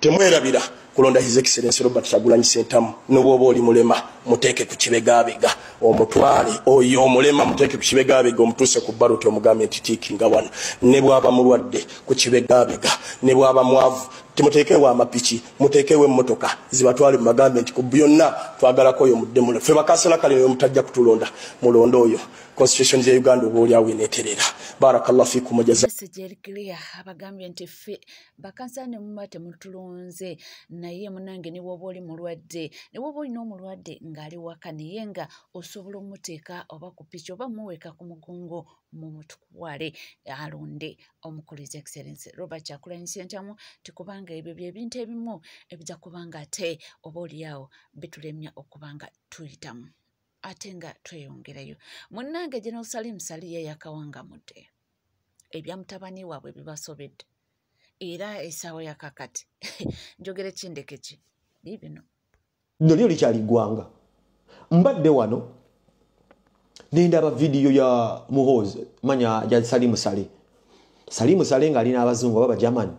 Temwerabira kulonda His Excellency Robert Kyagulanyi Ssentamu. N'obwoba oli mulema, muteeke ku kibegabega omutwale. Oyo omulema muteeke ku kibegabega omutuuse ku ballot, omugambe nti tickinga wano. Ne bw'aba mulwadde, ku kibegabega. Ne bw'aba mwavu, temuteekewo amapiki, muteekewo emmotoka zibatwale, mubagambe nti ku byonna twagalako oyo muddemula. Ffe bakansala kale mutajja kutulonda, mulonde oyo. Constitution ya Uganda oba oliawo eneeterera. Barakallahu fikum jaza. Message eri clear. Abagambye nti ffe bakansala ne muba temutulonze, naye munange ne bw'oba oli mulwadde, ne bw'oba olina omulwadde ng'ali waka, naye nga osobola omuteeka oba ku piki oba muweeka ku mugongo, mumutwale alonde omukulu His Excellency Robert Kyagulanyi Ssentamu, tikubanga ebyo byebintu ebimu ebijja kubanga ate oba oliawo bitulemya okuba nga tuyitamu ate nga tweyongerayo. Munnange General Salim Saleh ye yakawangamudde ebya mutabani waabwe bibasobedde, era essaawa yakakati njogere kindeke ki biibino. Lino lyo likyali ggwanga. Mbadde wano nendaba vidiyo ya Muhoozi, manya ya Salimu Saleh. Salimu Saleh ng'alina abazungu oba Abagermany,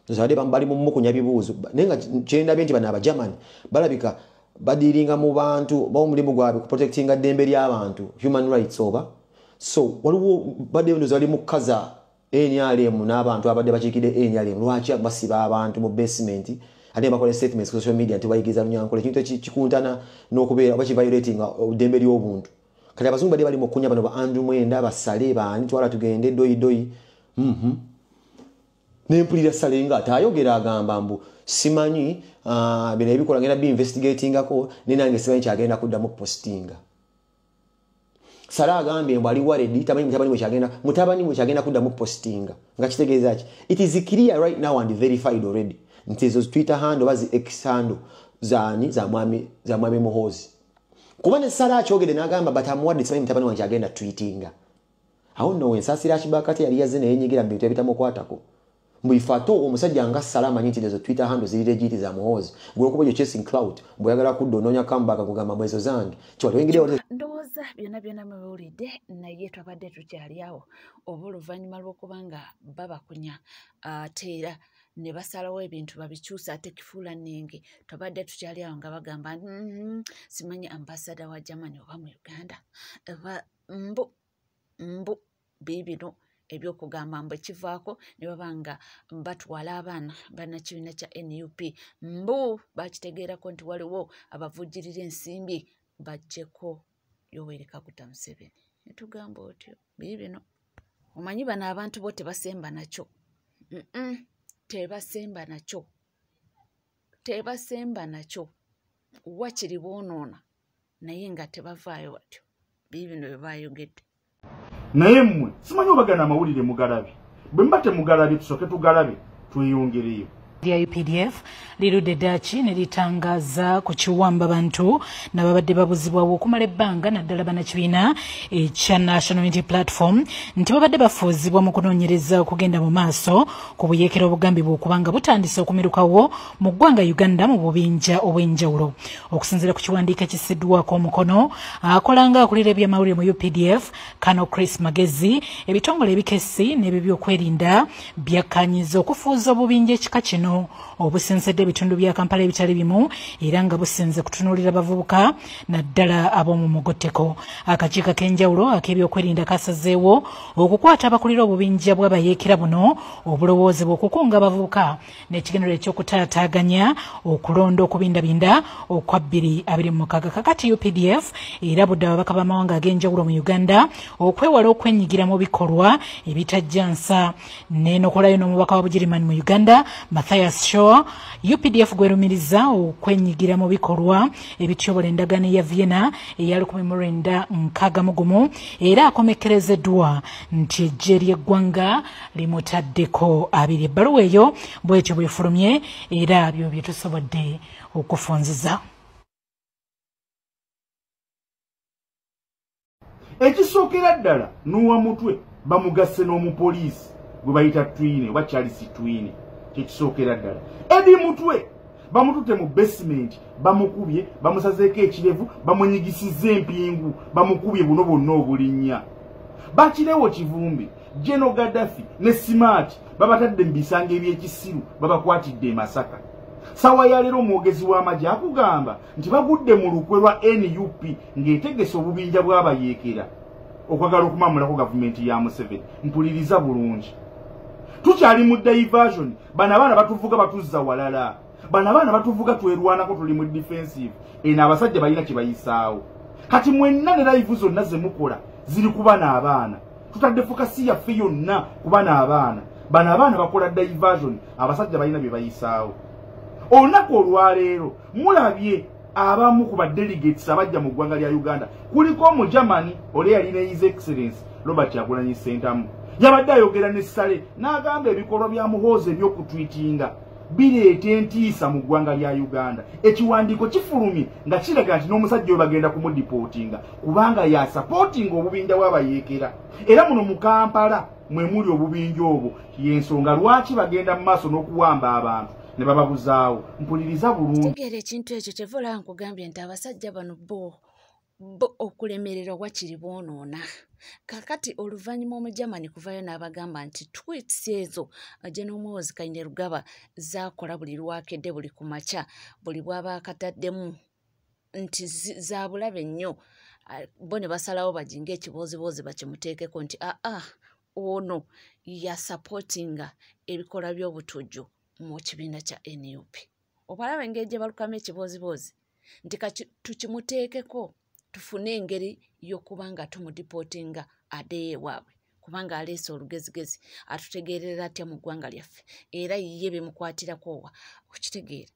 nzadde bali mu mukunya bibuuzo, naye nga kyendabye nti bano Abagermany balabika badealinga mu bantu ba omulimu gwabwe kuprotectinga ddembe ly'abantu, human rights oba so. Waliwo badde ndoza bali mu kukaza NRM n'abantu abadde bakiikidde NRM, lwaki basiba abantu mu basement, ate bakola statements ku social media nti bayigiriza Lunyankole, ekintu kikuntana n'okubeera oba kiviolatinga eddembe ly'obuntu. Kati abazungu badde bali mu kunya bano ba Andrew Mwenda, basale baani, twala tugende doyi doyi. Nempulira Saleh nga ate ayogera, agamba mbu simanyi, bino ebikola ngenda biinvestigatingako, naye nange simanyi kyagenda kuddamu postinga. Saleh agambye mbu ali worried, tamanyi mutabani we kyagenda kuddamu postinga. Nga kitegeeza ki? It is clear right now and verified already nti ezo Twitter handle oba zi X handle zaani? Za mwami Muhoozi. Kuba ne Saleh akyogedde n'agamba, but I'm worried, simanyi mutabani wange kyagenda tweetinga. Awo nno wensaasira Kibakati yali yazze neyenyigira mu bintu ebitamukwatako. Mbu ife ate omusajja nga Saleh amanyi nti ezo Twitter handle ziri legit za Muhoozi, gwe yo chasing clout, bw'oyagala kudda onoonya comeback, kugamba mbu ezo zange kiwali oyingirewo. Ndowooza byonna byonna mubiwulidde, naye twabadde tukyali awo oba oluvannyuma lw'okuba nga babakunya ate era ne basalawo ebintu babikyusa ate kifuulannenge. Twabadde tukyali awo nga bagamba, simanyi ambassador wa Germany oba mu Uganda oba mbu mbu biibino ebyokugamba mbu ekivaako ne baba nga batwala abaana bannakibiina kya NUP, mbu bakitegeerako nti waliwo abavujjirira ensimbi baggyeko Yoweri Kaguta Museveni. Netugamba otyo biibino. Omanyi bano abantu bo tebasemba nakyo. Tebasemba nakyo, tebasemba nakyo, wakiri boonoona naye nga tebavaayo batyo. Biibino bye bayogedde. Naye mmwe simanyi obagana amawulire mugalabye. Bwe mba temugalabye, tusooke tugalabe, tweyongereyo. Lya UPDF lirudde ddaaki ne litangaza ku kiwamba bantu nababadde babuzibwawo okumala ebbanga, naddala bannakibiina ekya National Unity Platform, nti babadde bafuuzibwa mu kunoonyereza okugenda mu maaso ku buyeekera obugambibwa okuba nga butandise okumirukawo mu ggwanga Uganda mu bubinja obw'enjawulo. Okusinziira ku kiwandiiko ekisiddwako omukono akola nga akulira ebyamawulire mu UPDF, Kano Chris Magezi, ebitongole ebikessi n'ebyokwerinda byakkanyiza okufuuza obubinja ekika kino obusensedde ebitundu bya Kampala ebitali bimu, era nga businze kutunuulira bavubuka, naddala ab'omu mugotteko. Akakiiko ak'enjawulo ak'ebyokwerinda kasazeewo okukwata abakulira obubinja bw'abayeekera buno obulowoozebwa okukunga abavubuka n'ekigendererwa ekyokutaataaganya okulonda okubindabinda okwa 2026. Kakati UPDF erabudde ababaka b'amawanga ag'enjawulo mu Uganda okwewala okwenyigira mu bikolwa ebitajja nsa. Neenokolayo n'omubaka wa Bugirimani mu Uganda, Matthias Shaw, UPDF gwerumiriza okwenyigira mu bikolwa ebityobola endagaano ya Vienna eya 1961, era akomekkerezeddwa nti eggye ly'eggwanga limutaddeko abiri. Ebbaluwa eyo bwetyo bwefulumye, era byo bye tusobodde okufunziza. Ekisookera ddala, n'owa mutwe bamugasse n'omupoliisi gwe bayita Twine oba Charles Twine. Kyekisookera ddala, Eddie Mutwe bamututte mu basement, bamukubye, bamusazeeko ekirevu, bamunyigisizza empingu, bamukubye buno bwonna obulinnya. Bakirewo Kivumbi, Geno Gaddafi ne Smart babatadde mu bisango ebyekisiru, babakwatidde e Masaka. Sawa ya leero omwogezi w'amagye akugamba nti bagudde mu lukwe lwa NUP ng'etegese obubinja bw'abayeekera okwagala okumamulako gavumenti ya Museveni. Mpuliriza bulungi, tukyali mu diversion. Bano abaana batuvuga batuzza walala, bano abaana batuvuga twerwanako, tuli mu defensive. Eno abasajja balina kye bayisaawo. Kati mwenna ne live zonna ze mukola ziri ku bano abaana. Tutadde focus yaffe yonna ku bano abaana. Bano abaana bakola diversion, abasajja balina bye bayisaawo. Olunaku olwaleero mulabye abamu ku badelegates abajja mu ggwanga lya Uganda, kuliko Omugermany oli yalina His Excellence Robert Kyagulanyi Ssentamu. Yabadde ayogera ne Sale n'agamba ebikolwa bya Muhoozi eby'okutwitinga bireeta entiisa mu ggwanga lya Uganda. Ekiwandiiko kifulumye nga kiraga nti n'omusajja we bagenda kumudipootinga kubanga yasapootinga obubinja bw'abayeekera. Era muno mu Kampala mwe muli obubinja obwo, y'ensonga lwaki bagenda mu maaso n'okuwamba abantu ne bababuzaawo. Mpuliriza bulungi. Tegeera ekintu ekyo kyeva olaba nkugambye nti abasajja bano bo okulemererwa wakiri boonoona. Kaakati oluvannyuma Omugermany kuvayo n'abagamba nti tweets ezo General Muhoozi Kainerugaba zaakola buli lwakedde, buli ku makya, buli bw'aba akataddemu nti za bulabe nnyo. Bo ne basalawo bajinga ekibooziboozi bakimuteekeko nti aa ono yasapootinga ebikolwa by'obutujju mu kibiina kya NUP. Obalaba engeri gye balukamu ekibooziboozi nti tukimuteekeko tufune engeri y'okuba nga tumudipootinga addeyo ewaabwe, kubanga aleese olugezigezi atutegeerera atya mu ggwanga lyaffe, era ye bimukwatirako wa okitegeera.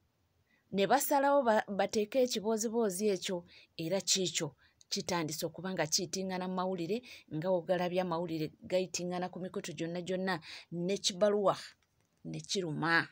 Ne basalawo bateeke ekibooziboozi ekyo, era kiikyo kitandise okuba nga kiyitingana mu mawulire, nga ogalabye amawulire gayitingana ku mikutu gyonna gyonna, n'ekibaluwa ne kiruma.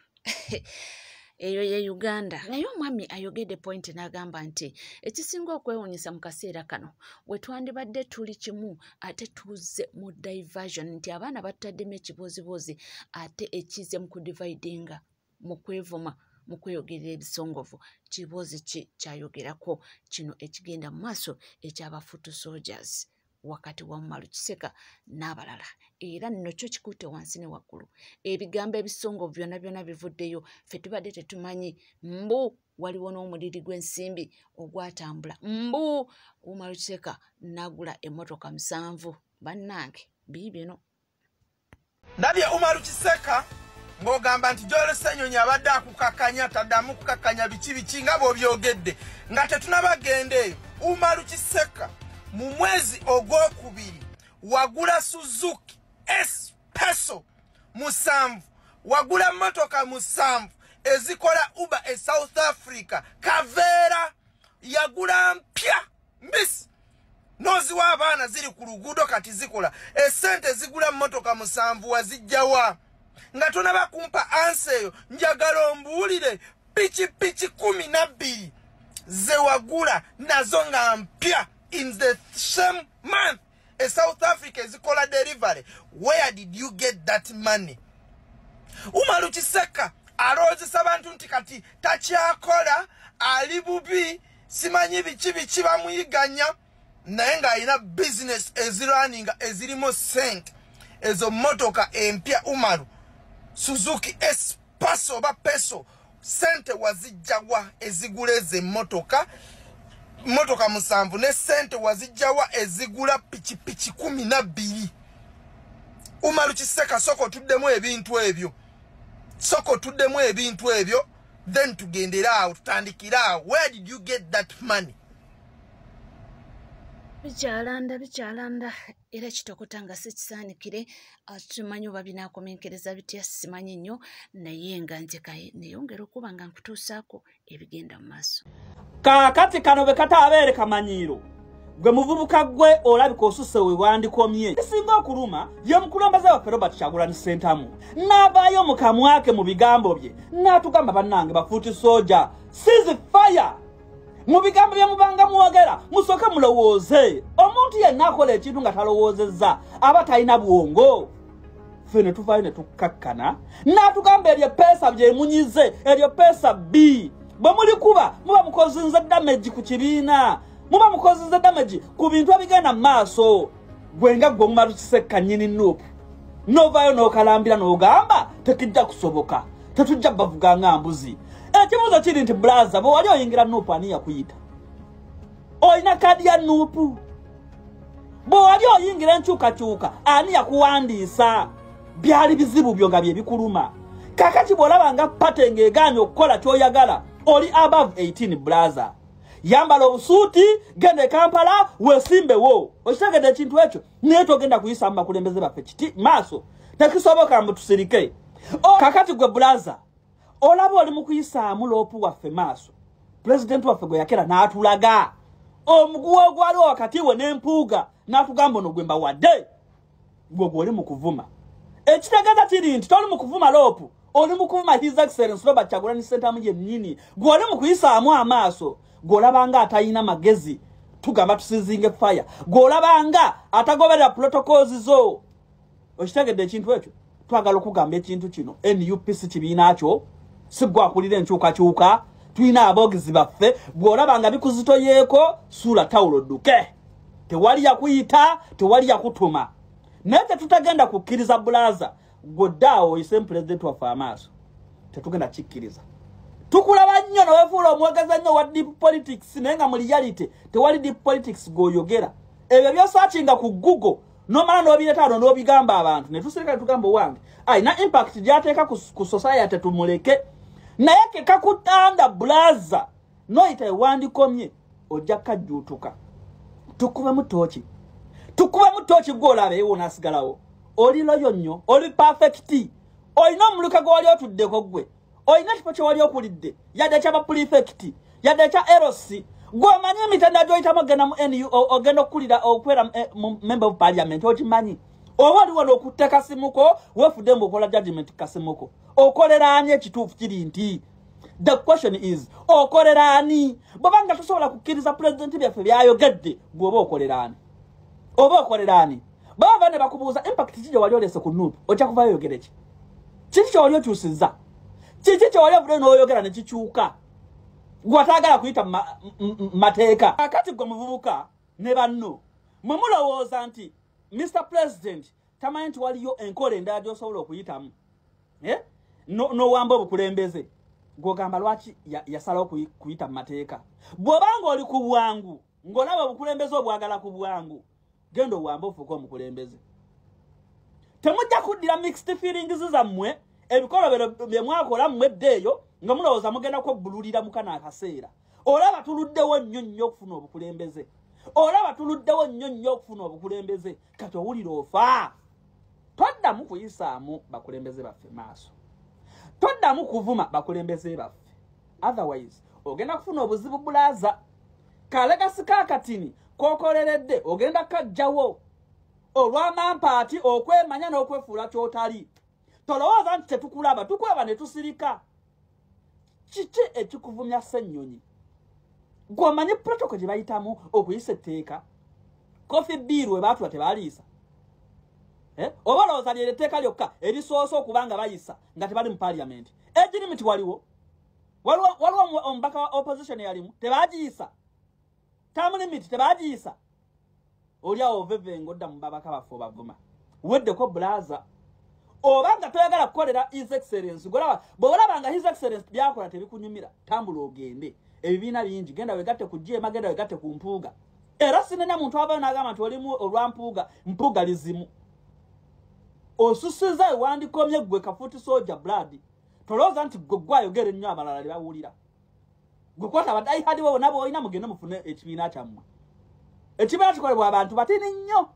Eyo ye Uganda. Naye omwami ayogedde point n'agamba nti ekisinga okwewuunyisa mu kaseera kano we twandibadde tuli kimu ate tuzze mu diversion, nti abaana batutaddemu ekibooziboozi ate ekizze mu kudividinga, mu kwevuma, mu kweyogerera ebisongovu. Kiboozi ki kyayogerako kino ekigenda mu maaso eky'abafutu soldiers wakati wa Umaru Kiseka n'abalala? Era nno kyo kikutte wansi ne waggulu, ebigambo ebisongovu byonna byonna bivuddeyo. Ffe tubadde tetumanyi mbu waliwo n'omuliri gw'ensimbi ogwatambula, mbu Umaru Kiseka n'agula emmotoka 7. Bannange biibino. Ndabye Umaru Kiseka ng'ogamba nti Joel Ssenyonyi abadde akukakkanya, taddamu kukakkanya biki biki nga bw'obyogedde nga tetunabagenda eyo. Umaru Kiseka mu mwezi ogwokubiri wagula Suzuki S-Peso 7, wagula mmotoka 7 ezikola Uber e South Africa. Kaveera yagula mpya mbisi noziwa abaana ziri ku luguudo kati zikola. Esente zigula mmotoka 7 wazijjawa? Nga tonaba kumpa ansa eyo, njagala ombuulire pikipiki 12 ze wagula nazo nga mpya in the same month e South Africa ezikola delivery. Where did you get that money? Umaru Kiseka alowoozesa abantu nti kati takyakola, ali bubi, simanyi biki biki bamuyiganya, naye ng'alina business eziraninga ezirimu sente. Ezo mmotoka empya Umaru Suzuki S-Paso oba Peso, sente wazijjawa ezigula ezo emmotoka 7, ne sente wazijjawa ezigula pikipiki 12? Umaru Kiseka soko tuddemu ebintu ebyo, soko tuddemu ebintu ebyo, then tugendere awo, tutandikire awo. Where did you get that money? Bikyalanda bikyalanda era kitokota nga si kisaanikire. Tumanyi oba binaakomenkereza bitya, simanyi nnyo, naye nga nze kaye neyongera okuba nga nkutuusaako ebigenda mu maaso. Kaakati kano bwe kataabeere kamanyiiro, gwe muvubuka gwe olabika osusse we wandikomye. Ekisinga okuluma ye mukulembeze waffe Robert Kyagulanyi Ssentamu n'avaayo mu kamwa ke mu bigambo bye n'atugamba, bannange bafuuti soja, cease fire. Mu bigambo bye mubanga mwogera musooke mulowooze. Omuntu yenna akola ekintu nga talowoozezza aba talina bwongo. Ffe ne tuvaayo ne tukkakkana n'atugamba eryo peesa byemunyize, eryo peesa bbi. Bwe mulikuba muba mukozinze damage ku kibiina, muba mukozinze damage ku bintu ebigenda mu maaso. Gwe nga gwe Umaru Kiseka nnyini NUP n'ovaayo n'okalambira n'ogamba tekijja kusoboka, tetujja bavuga nga mbuzi. Ekibuuzo kiri nti brother, bwe wali oyingira NUP ani yakuyita? Olina kaadi ya NUP? Bwe wali oyingira enkyukakyuka ani yakuwandiisa? Byali bizibu byo nga bye bikuluma. Kakati bw'olaba nga party ng'egaanye okukola ky'oyagala, oli above 18 brother. Yambala obusuuti, genda e Kampala, weesimbewo. Okitegedde ekintu ekyo? Naye togenda kuyisa mu bakulembeze baffe kiti maaso. Tekisoboka mbu tusirike. Kakati gwe brother, olaba oli mu kuyisaamu LOP waffe maaso. Pulezidenti waffe gwe yakera n'atulaga omuguwa ogwaliwo wakati we n'empuuga, n'atugamba ono gwe mbawadde, gwe gw'oli mu kuvuma. Ekitegeeza kiri nti toli mu kuvuma LOP, oli mu kuvuma His Excellency Robert Kyagulanyi Ssentamu yennyini. Gwe oli mu kuyisaamu amaaso, gw'olabanga atalina magezi, tugamba tusizinge fire, gw'olabanga atagoberera protocols zo. Okitegedde ekintu ekyo? Twagala okugamba ekintu kino, NUP si kibiina kyo, si gwe akulira enkyukakyuka, tulina aboogezi baffe. Bw'olaba nga bikuzitoyeeko, suula tawulo dduke. Tewali yakuyita, tewali yakutuma. Naye tetutagenda kukkiriza brother, gw'oddaawo oyise pulezidenti waffe amaaso. Tetugenda kikkiriza. Tukulaba nnyo neweefuula omwogezi ennyo wa deep politics, naye nga mu reality tewali deep politics gw'oyogera. Ebyo by'osaakinga ku Google nomala n'obireeta wano n'obigamba abantu, ne tusirika ne tugamba owange alina impact gy'ateeka ku society, tumuleke. Naye ke kakutanda brother, noyita ewandikomye ojja kajjuutuka. Tukubemu tooki, tukubemu tooki, gw'olaba ewo n'asigalawo. Oli loyal nnyo, oli perfect, olina omuluka gwe wali otuddeko ggwe, olina ekifo kye wali okulidde, yadde ekyaba prefect, yadde ekya LC. Gw'omanyi emitendera gy'oyitamu ogenda mu NU, ogenda okukulira okubeera mu member of parliament, okimanyi. Oba oli wano okutte kasimuko, weefudde mbu okola judgment kasimuko. Okolera ani? Ekituufu kiri nti the question is, okolera ani? Bw'oba nga tosobola kukkiriza pulezidenti byaffe byayogedde, gw'oba okolera ani? Oba okolera ani? Baba ne bakubuuza impact ki gye wali olese ku NUP, ojja kuvayo oyogere ki? Kiki kye wali okyusizza? Kiki kye wali ovuddeyo n'oyogera ne kikyuka? Gwe ataagala kuyita mateeka. Kakati gwe muvubuka ne banno, mwe mulowooza nti Mr President tamanyi nti waliyo enkola endala gy'osobola okuyitamu n'owamba obukulembeze? Gw'ogamba lwaki yasalawo kuyita mu mateeka? Bw'obanga oli ku bwangu ng'olaba obukulembeze obwagala ku bwangu, genda owambe ofuuke omukulembeze. Temujja kuddira mixed feelings zammwe, ebikolobero bye mwakola mmwe edda eyo nga mulowooza mugenda kwebbululira mukano akaseera. Olaba tuluddewo nnyo nnyo okufuna obukulembeze, olaba tuluddewo nnyo nnyo okufuna obukulembeze. Kati owulira ofa. Toddamu kuyisaamu bakulembeze baffe maaso, toddamu kuvuma bakulembeze baffe, otherwise ogenda kufuna obuzibu brother. Kalegasi kaakatini kokoleredde ogenda kajjawo olw'amampaati, okwemanya n'okwefuula ky'otali. Tolowooza nti tetukulaba, tukulaba ne tusirika. Kiki ekikuvumya Ssennyonyi? Gw'omanyi protocol gye bayitamu okuyisa etteeka? Coffee bill we baatula tebaliisa? Oba olowooza lyero etteeka lyokka erisoose okuba nga bayisa nga tebali mu parliament? Age limit waliwo, waliwo omubaka wa opposition yalimu, tebagiyisa. Term limit tebagiyisa. Oli awo ovevenga odda mu babaka baffe obavuma. Weddeko brother. Oba nga toyagala kukolera His Excellence, golaba bw'olaba nga His Excellence byakola tebikunyumira, tambula ogende. Ebibiina bingi, genda wegatte ku jema, genda wegatte ku Mpuuga. Era sinenya muntu avayo n'agamba nti olimu olwa Mpuuga. Mpuuga lizimu osusiza ewandikomye. Gwe kafuti soja blood, tolowooza nti gwe gwayogera ennyo abalala lebawulira. Gwe kwata aba die-hard bo bonna boolina, mugende mufune ekibiina kyammwe. Ekibiina kikolebwa abantu batini nnyo,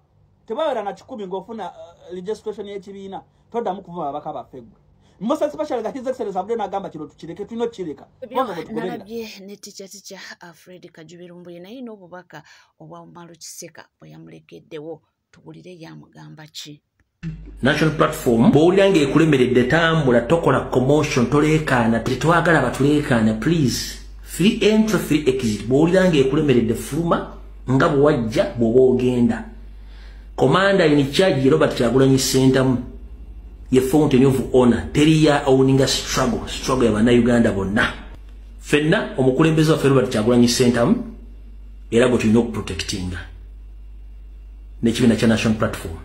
tebawera na 100 ng'ofuna registration y'ekibiina. Toddamu kuvuma babaka baffe ggwe, most especially nga His Excellence avudde n'agamba kino tukireke, tulina okukireka. Ebyo nalabye ne ticca Fred Kajubi Lumbuye, naye n'obubaka obwa Umaru Kiseka bwe yamulekeddewo, tuwulire yamugamba ki. National Platform bw'owulira ng'ekulemeredde, tambula, tokola commotion, toleekaana, tetwagala batuleekaana. Please, free entry, free exit. Bw'owulira ng'ekulemeredde, fuluma nga bwe wajja bw'oba ogenda. Commander in charge ye Robert Kyagulanyi Ssentamu, ye fountain of honor. Teriya owninga struggle, struggle ya bannayuganda bonna ffenna. Omukulembeze waffe Robert Kyagulanyi Ssentamu era gwe tulina okuprotectinga n'ekibiina kya National Platform.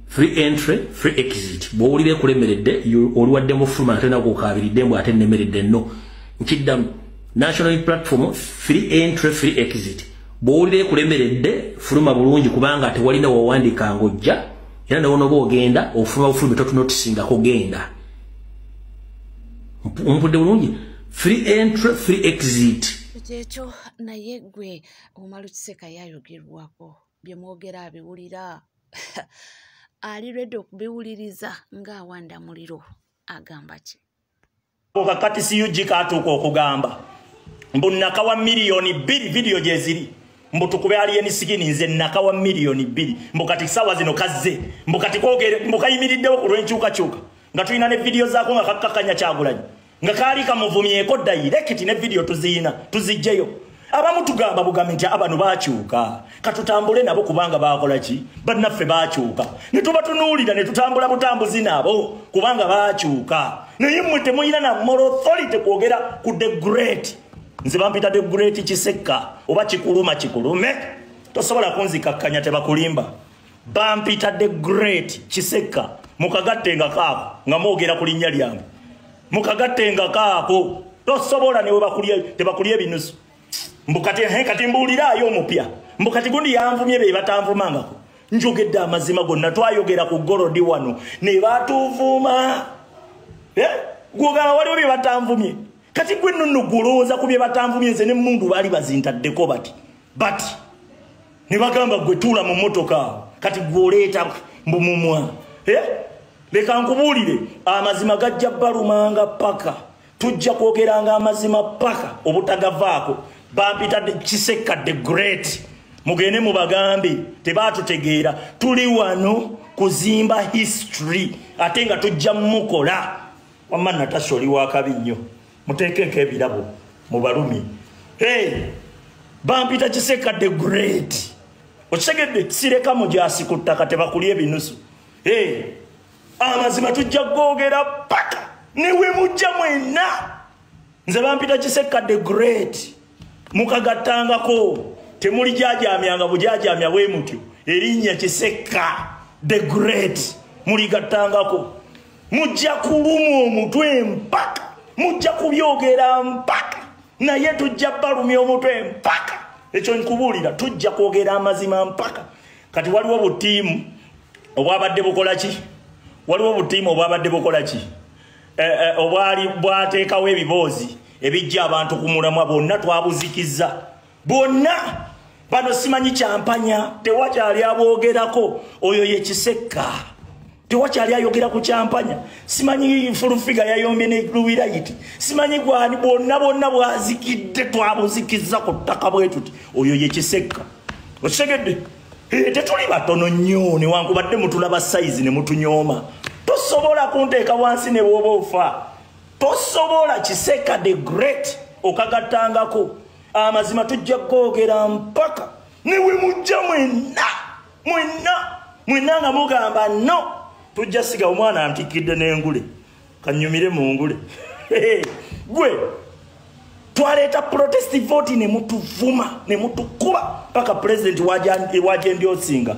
Free entry, free exit. Bw'owulira ekulemeredde, oliwadde mu fuluma ate nako okaabiridde mbu ate nnemeredde nno. Nkiddamu, National Unity Platform, free entry, free exit. Bw'owulira ekulemeredde, fuluma bulungi kubanga tewalina wawandiika ng'ojja, era ne wonooba ogenda, ofuluma bufulumi totunotisingako genda. Ompulidde bulungi? Free entry, free exit. Kyekyo naye gwe Umaru Kiseka yayogerwako bye mwogera abiwulira. Ali ready okubiwuliriza ng'awanda muliro agamba ki? Kakati CUG katuuka okugamba mbu nakawa 2 million video gye ziri mbu tukube alien skin nze nakawa 2 million mbu kati sawa zino kazze mbu kati kwogere mbu kayimiriddewo ku lw'enkyukakyuka nga tulina ne video zaako nga kakkakanya Kyagulanyi nga kaali kamuvumyeko direct ne video tuziyina tuzijjeyo. Abamu tugamba bugambi nti abano baakyuka katutambule nabo kubanga baakola ki bannaffe baakyuka ne tubatunuulira ne tutambula butambuzi nabo kubanga baakyuka. Naye mmwe temuyina na moral authority kwogera ku the great. Nze bampita the great Kiseka oba kikuluma kikulume tosobola kunzikakkanya tebakulimba. Bampita the great Kiseka mukagatte nga kaako nga mwogera ku linnya lyange mukagatte nga kaako tosobola ne webakulye tebakulye ebinusu. Mbu kati kati mbuuliraayo omupya mbu kati gundi yanvumye be batanvumangako. Njogedde amazima gonna twayogera ku Gorodi wano ne batuvuma. Gwogamba waliwo bye batanvumye. Kati gwe nno gw'olowooza ku bye batanvumye nze n'emmundu baali bazintaddeko bati bati ne bagamba gwe tuula mu mmotoka kati gw'oleeta mbu mumwa. Leka nkubuulire amazima gajja balumanga paka tujja kwogeranga amazima paka obutagavaako. Bampita Kiseka the great. Mugende mubagambe tebatutegeera tuli wano kuzimba history ate nga tujja mukola. Wamma Natasha oli wakabi nnyo muteekeko ebirabo mubalumi. Hey, bampita Kiseka the great. Okitegedde sireka mujaasi ku ttaka tebakulya ebinusu. Hey, amazima tujja googera paka ne we mujja mwenna. Nze bampita Kiseka the great. Mukagattangako temuli jajamyanga bujajamya bwe mutyo erinnya Kiseka the great muligattangako. Mujja kulumwa omutwe mpaka mujja kubyogera mpaka naye tujja balumya omutwe mpaka. Ekyo nkubuulira tujja kwogera amazima mpaka. Kati waliwo butiimu obwabadde bukola ki? Waliwo butiimu obwabadde bukola ki? Obwali bwateekawo ebiboozi ebijja abantu ku mulamwa bonna twabuzikizza bonna. Bano simanyi Kyampanya tewakyali aboogerako oyo ye Kiseka tewakyali ayogera ku Kyampanya simanyi Fulufiga yayombye ne Luwirayiti simanyi gwani bonna bonna bwazikidde twabuzikizza ku ttaka bwe tuti oyo ye Kiseka. Okitegedde? Tetuli batono nnyo newankubadde mutulaba sayizi ne mutunyooma. Tosobola kunteeka wansi ne bw'oba ofa. Tosobola. Kiseka the great okagattangako amazima tujja kwogera mpaka ne we mujja mwenna mwenna mwenna nga mugamba no tujja siga omwana antikkidde n'engule kanyumire mu ngule. Gwe twaleeta protest vote ne mutuvuma ne mutukuba paka president waje osinga.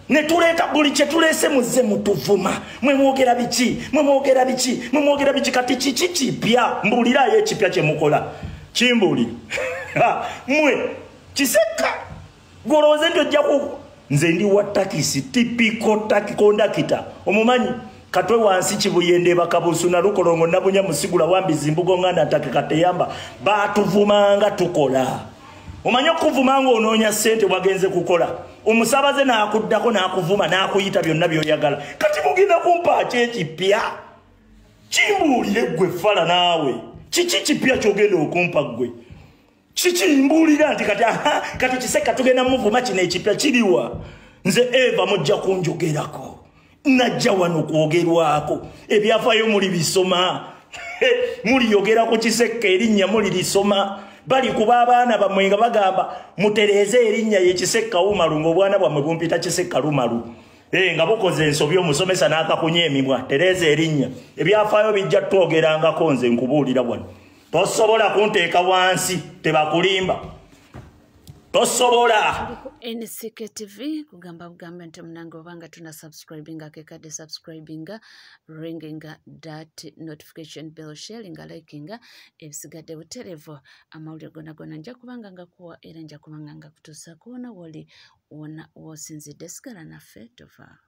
Ne tuleeta buli kye tuleese muzze mutuvuma mwe mwogera biki mwe mwogera biki mwe mwogera biki. Kati kiki kipya? Mbuulirayo ekipya kye mukola kimbuulire. Mwe Kiseka gw'olowooza nti ojja ku nze ndi wa takisi tipiko kondakita omumanyi katwe wansi Kibuyende bakabusu na Lukolongo nabunya musigula wambizi mbugo nganda ntake kateyamba batuvumanga tukola. Omanyi okuvumanga onoonya ssente wagenze kukola omusabaze n'akuddako n'akuvuma n'akuyita byonna by'oyagala. Kati mugenda kumpa ki ekipya? Kimbuulire ggwe fala naawe kiki kipya ky'ogenda okumpa ggwe? Kiki mbuulira nti kati aha kati Kiseka tugenda muvuma kino ekipya kiriwa? Nze Eva mujja kunjogerako najja wano kwogerwako ebyafaayo muli bisoma muliyogera ku Kiseka erinnya mulirisoma. Bali kuba abaana bammwe nga bagamba mutereeze erinnya ye Kiseka Umaru ng'obwana bwammwe bumpita Kiseka Lumalu. Nga bukoze ensobi omusomesa n'akakunya emimwa tereeza erinnya. Ebyafaayo bijja twogerangako nze nkubuulira wano. Tosobola kunteeka wansi tebakulimba. Tosobola. NCK TV kugamba bugambe nti munange obanga tuna subscribinga kekadde subscribinga, ringinga that notification bell, sharinga, likinga, ebisigadde butereevu. Amawulire gonna gonna nja kubanga ngakuwa era nja kubanga ngakutuusaako wona woli wona w'osinzidde. Sigala naffe, tova.